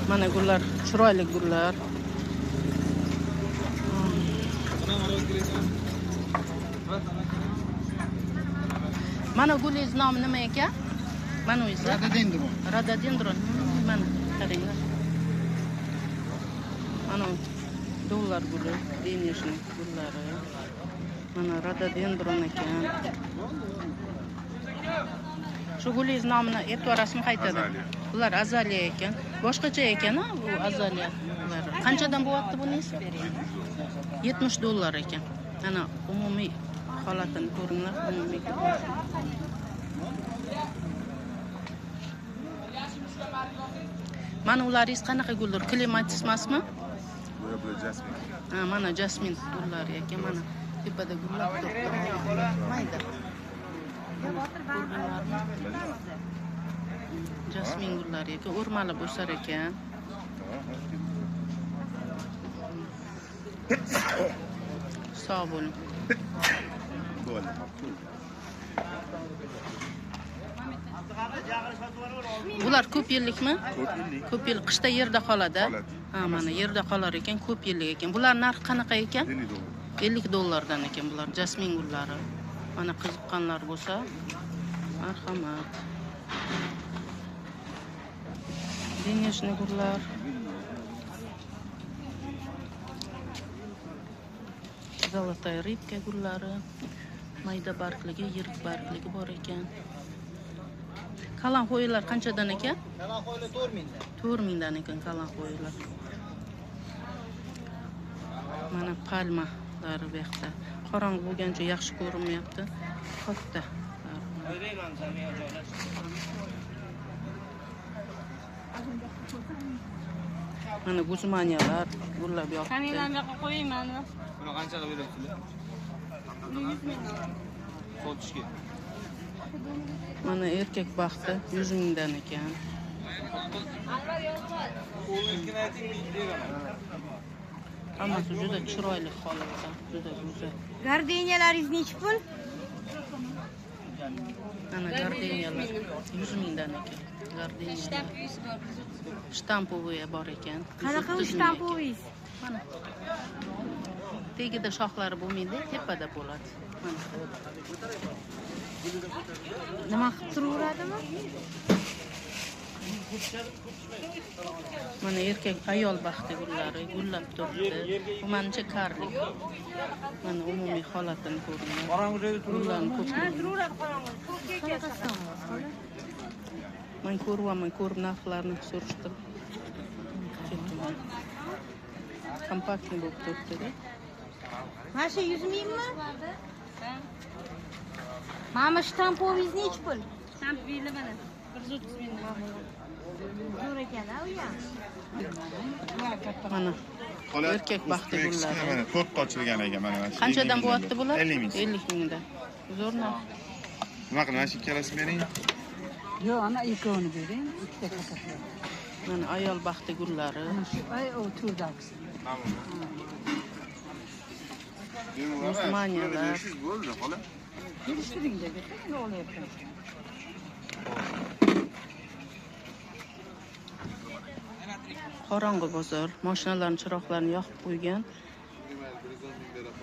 Mana gullar, chiroyli gullar. Mana gulingiz nomi nima ekan? Mana o'zi. Rododendron. Rododendron. Mana qaranglar. Mana dollar guli, denежный gullari. Mana rododendron ekan. Shu gulingiz nomini aytib yuborasizmi qaytadan? Bular azaliya ekan. Boshqacha ekan, ha, bu azaliya. Qanchadan bo'lyapti buningiz? $70 ekan. Ana umumiy holatini ko'ringlar, umumiy. Mana ularingiz qanaqa gullar? Klematis emasmi? Bular jasmin. Ha, mana jasmin gullari ekan, mana tepada gullar turibdi. Mayda. Jasmin gullari ekan, o'rmalib o'sar ekan. Sog' bo'ling. Bular ko'p yillikmi? Ko'p yillik. Ko'p yil qishda yerda qoladi. Ha, mana yerda qolar ekan, ko'p yillik ekan. Bular narxi qanaqa ekan? $50 ekan bular, jasmin gullari. Mana qiziqqanlar bo'lsa, marhamat. Денежный gullar. Zolotaya ribka gullari, mayda bargligi, yirik bargligi bor ekan. Kalanxo'ylar qanchadan ekan? Kalanxo'ylar 4000dan. 4000dan ekan kalanxo'ylar. Mana palmalari bu yoqda. Qorong'u bo'lgancha yaxshi ko'rinmayapti. Katta. Mana guzmaniyalar gullab yotibdi. Qaniylarni bu yoqqa qo'yayman. Buni qanchaga berasizlar? Buni 100 mingdan. Sotishga. Mana erkak baxti 100 mingdan ekan. Hammasi juda chiroyli holatda, juda go'zal. Gardeniyalaringiz nechi pul? Mana gardeniyalar 100 mingdan ekan. Gardeniyalar. Shtampovый bor ekan. Qanaqa shtampovый? Mana. Tagida shoxlari bo'lmaydi, tepada bo'ladi. Mana. Nima qilib turaveradimi? Mana erkak ayol baxti gullari gullab turibdi. Bu menimcha karlik. Mana umumiy holatini ko'ringlar. Qorong'u joyda Gullarni ko'p. Turaveradi qorong'u. Men ko'ryapman, ko'rib narxlarni surishtirib ketdim. Kompaktni bo'lib turibdi-da. Mana shu 100 mingmi? Mana shtampovingiz nechi pul? Shtampoviylar mana 130 mingdan. Zo'r ekan, a u ham. Mana erkak baxti gullari. Mana to'rtta ochilgan ekan mana mana. Qanchadan bo'lyapti bular? 50 ming. 50 mingdan. Zo'r narx. Nima qilib, mana shu ikkalasini bering. Yo'q, ana ikkovini bering, ikkita katta. Mana ayol baxti gullari. Ay, o turdagisi. Guzmaniyalar. 500 bo'ldi, xola. Kelishtiring dedi, endi olyapman. Qorong'u bozor, mashinalarning chiroqlarini yoqib qo'ygan.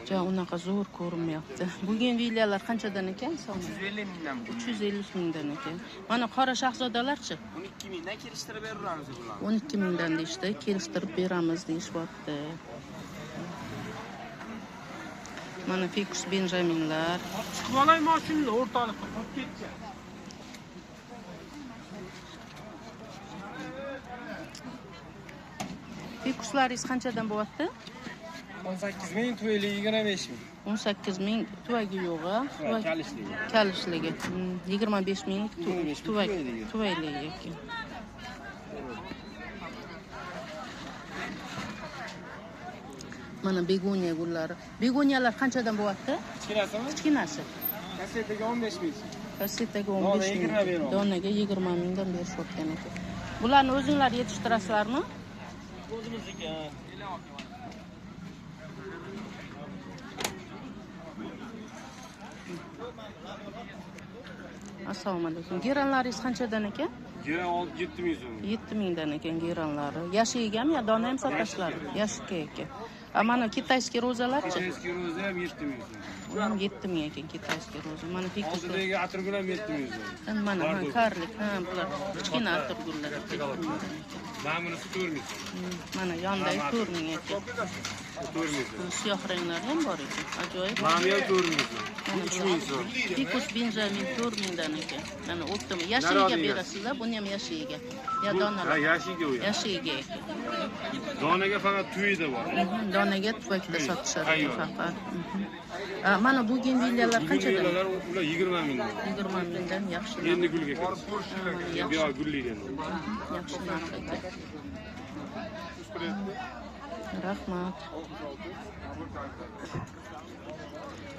Ja unaqa zo'r ko'rinmayapti. Bugun villalar qanchadan ekan? 350 mingdan. 350 mingdan ekan. Mana qora shahzodalarchi? 12 mingdan kelishtirib beramiz bularni. 12 mingdan deyishdi, kelishtirib beramiz deyishyapti. Mana fikus benjaminlar. Chiqib olay mashinani o'rtalikqa qolib ketgan. Fikuslaringiz qanchadan bo'lyapti? 18 ming, tuveli 25 ming. 18 ming tuvagi yo'g'i, kalishligi. Kalishligi. 25 ming tuvayligi ekan. Mana begoniya gullari. Begoniyalar qanchadan bo'lyapti? Kichkinasimi? Kichkinasi. Kassetaga 15 ming. Kassetaga 15 ming. Donaga 20 mingdan berishyapgan ekan. Bularni o'zinglar yetishtirasizlarmi? O'zimizniki. Assalomu alaykum. Geranlaringiz qanchadan ekan? Geran 7000 so'm. 7000 dan ekan geranlari. Yashigami yo dona ham sotasizlar? Yashikka ekan. A mana китайский rozalarchi? Китайский roza ham 7000 so'm. U ham 7000 ekan китайский roza. Mana fikus. Oldidagi atirgul ham 7000 so'm. Mana ha, karlik, ha, bular kichkina atirgullar. Mana bunisi 4000 so'm. Mana yondagi 4000 ekan. 4000 so'm. Siyoh ranglari ham bor ekan. Ajoyib. Mana bu ham 4000 so'm. Bu 3000 so'm. Fikus Benjamin 4000 dan ekan. Mana o'ptimi? Yashiga berasizlar, buni ham yashiga. Ya donalar. Ha, yashiga u ham. Yashiga ekan. Donaga faqat tuvida bor. Donaga tuvakda sotishadi faqat. Mana bugenvillalar qanchadan? Bugenvillalar ular 20 mingdan. 20 mingdan yaxshi. Endi gulga kiradi. Bu yoq gulligan. Yaxshi narx ekan. Rahmat.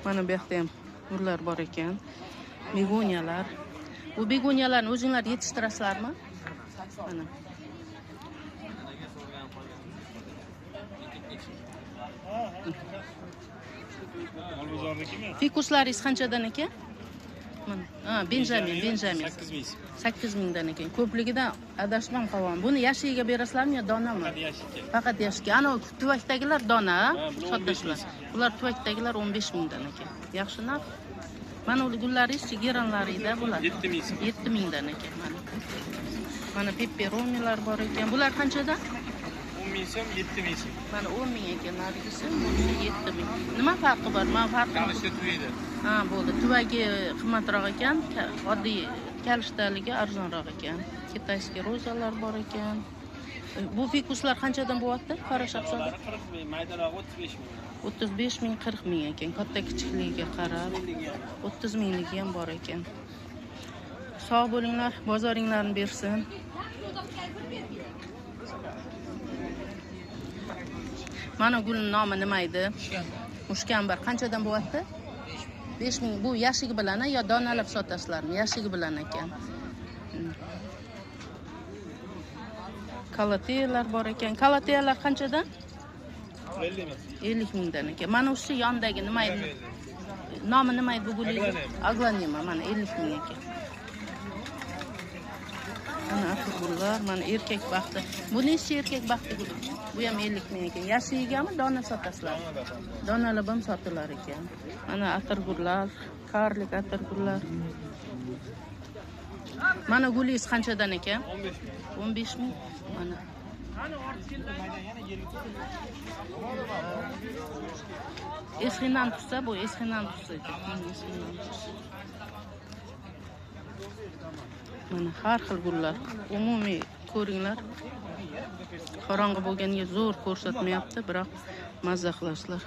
Mana bu yoqda ham gullar bor ekan. Begoniyalar. Bu begoniyalarni o'zinglar yetishtirasizlarmi? Mana. Fikuslaringiz qanchadan ekan? Mana, ha, Benjamin. 8000. 8000 dan ekan. Ko'pligidan adashmam qovaman. Buni yashiga berasizlarmi yo donami? Faqat yashiga. Ana tuvakdagilar dona, sotasizlar. Bular tuvakdagilar 15000 dan ekan. Yaxshi narx. Mana u gullaringizchi, geranlaringda bular. 7000 so'm. 7000 dan ekan mana. Mana peperomilar bor ekan. Bular qanchadan? 10000 so'm, 7000 so'm. Mana 10000 ekan nargisi, bunisi 7000. Nima farqi bor? Mana farqi Kalishda tuvida. Ha, bo'ldi. Tuvagi qimmatroq ekan, oddiy kalishtaligi arzonroq ekan. Китайский rozalar bor ekan. Bu fikuslar qanchadan bo'lyapti? Qora shahzoda? 40 ming, maydalog'i 35 ming. 35 ming, 40 ming ekan. Katta kichikligiga qarab 30 mingligi ham bor ekan. Sog' bo'linglar, bozoringlarni bersin. Mana gulning nomi nima edi? Mushkambar. Qanchadan bo'lyapti? 5000. Bu yashigi bilan yo donalab sotasizlarmi? Yashigi bilan ekan. Kalateyalar bor ekan. Kalateyalar qanchadan? 50 mingdan ekan. Mana shu yondagi nima edi? Nomi nima edi bu gulingiz? Aglanema. Mana 50 ming ekan. Mana atirgullar, mana erkak baxti. Bu nechi erkak baxti guli? Bu ham 50 ming ekan. Yashigami dona sotasizlar? Donalab ham sotilar ekan. Mana atirgullar, karlik atirgullar. Mana gulingiz qanchadan ekan? 15 ming. Mana. Esxinantusa bu esxinantus ekan. Mana har xil gullar. Umumiy ko'ringlar. Qorong'i bo'lganiga zo'r ko'rsatmayapti, biroq mazza qilasizlar.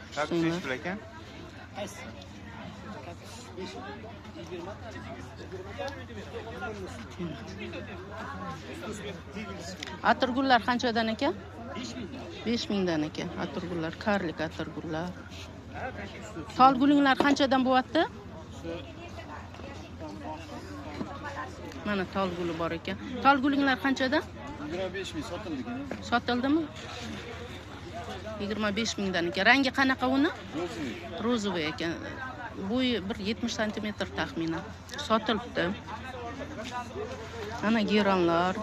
Atirgullar qanchadan ekan? 5000 dan ekan. Atirgullar, karlik atirgullar. Tol gulinglar qanchadan bo'lyapti? Mana tol guli bor ekan. Tol gulinglar qanchadan? 25 ming sotildi. Sotildimi? 25 mingdan ekan. Rangi qanaqa uni? Розовый ekan. Bo'yi bir 70 santimetr taxminan. Sotilibdi. Ana geranlar,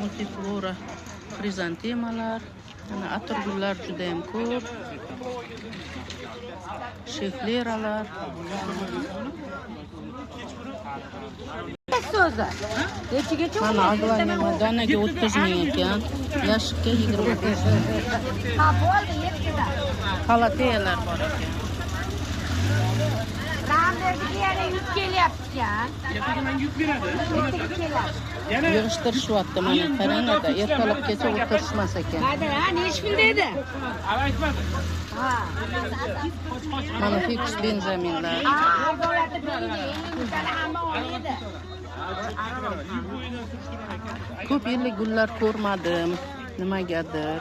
multiflora, xrizantemalar, ana atirgullar juda ham ko'p. Shefleralar. Mana aglanema donaga 30 ming ekan, yashikka 25 ming. Ha, bo'ldi, yettida. Kalateyalar bor ekan. Ramderdiki yana yuk kelyapti ekan. Ertaga menga yuk beradi. Ertaga keladi. Yana yig'ishtirishyapti mana qaranglar, ertalabgacha o'tirishmas ekan. Mayda, ha, nechi pul dedi? Hali aytmadi. Ha. Mana fikus benjaminlar. Ha, adolatni biling, eng hamma oladi. Ko'p yillik gullar ko'rmadim, nimagadir.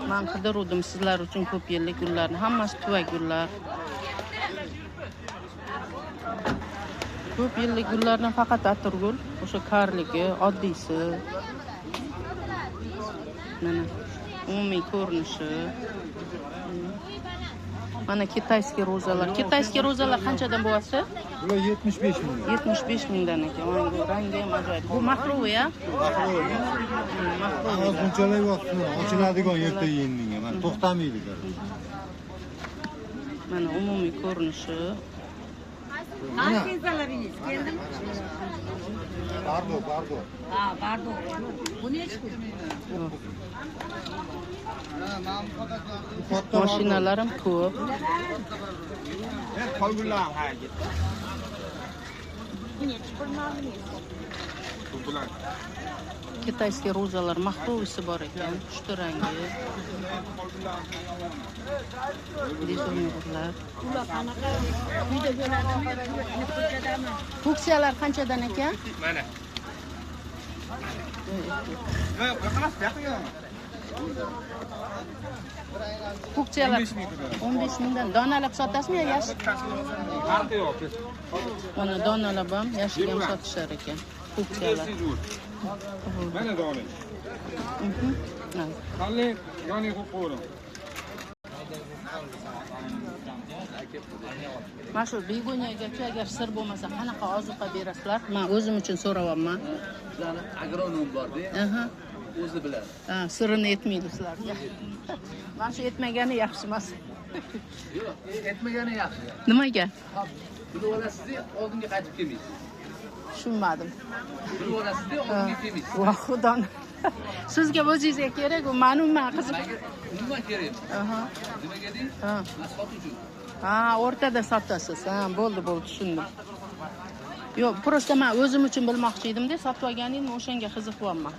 Men qidiruvdim sizlar uchun ko'p yillik gullarni, hammasi tuvak gullar. Ko'p yillik gullardan faqat atirgul, o'sha karligi, oddiysi. Mana umumiy ko'rinishi. Mana китайский rozalar. Китайский rozalar qanchadan bo'lyapti? Bular 75 ming. 75 mingdan ekan. Mana bu rangi ham ajoyib. Bu махровый, a? Hozir bunchalar yo'q, ochiladigan erta yeyinninga. Mana to'xtamaydi. Mana umumiy ko'rinishi. Qanchalaringiz keldimi? Bardo, bardo. Ha, bardo. Bu nechi pul? Mashinalarim ko'p. Китайский rozalar махровый si bor ekan, pushti rangi. Dizaynerlar. Uyda bo'ladimi? Ko'chadami? Fuksiyalar qanchadan ekan? Mana. Fuksiyalar 15 mingdan. Donalab sotasizmi yo yash? Farqi yo'q. Mana donalab ham, yashil ham sotishar ekan. Fuksiyalar. Mana dona. Tanlang, yoniga qo'yib qo'ying. Mana shu begoniyagacha agar sir bo'lmasa qanaqa ozuqa berasizlar? Men o'zim uchun so'rayapman. Sizlarni agronom bor-da. Aha. O'zi biladi. Ha, sirini aytmaydi sizlarga. Mana shu aytmagani yaxshi emas. Yo'q, aytmagani yaxshi. Nimaga? Bilib olasiz-da, oldinga qaytib kelmaysiz. Tushunmadim. Bilib olasiz-da, oldinga kelmaysiz. Voh, Xudoni. Sizga o'zingizga kerak u, mani umuman qiziq. Umuman kerak emas. Aha. Nimaga deng? Ha. Men sotuvchi. Ha, o'rtada sotasiz. Ha, bo'ldi, bo'ldi, tushundim. Yo'q, prosta men o'zim uchun bilmoqchi edim-da, sotib olgan edim, o'shanga qiziqyapman.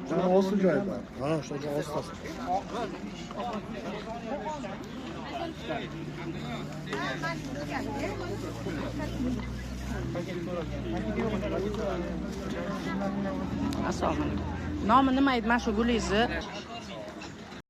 Shuni olsin joyi bor. Ha, o'sha ostasi. Assalomu alaykum. Nomi nima edi mana shu gulingizni?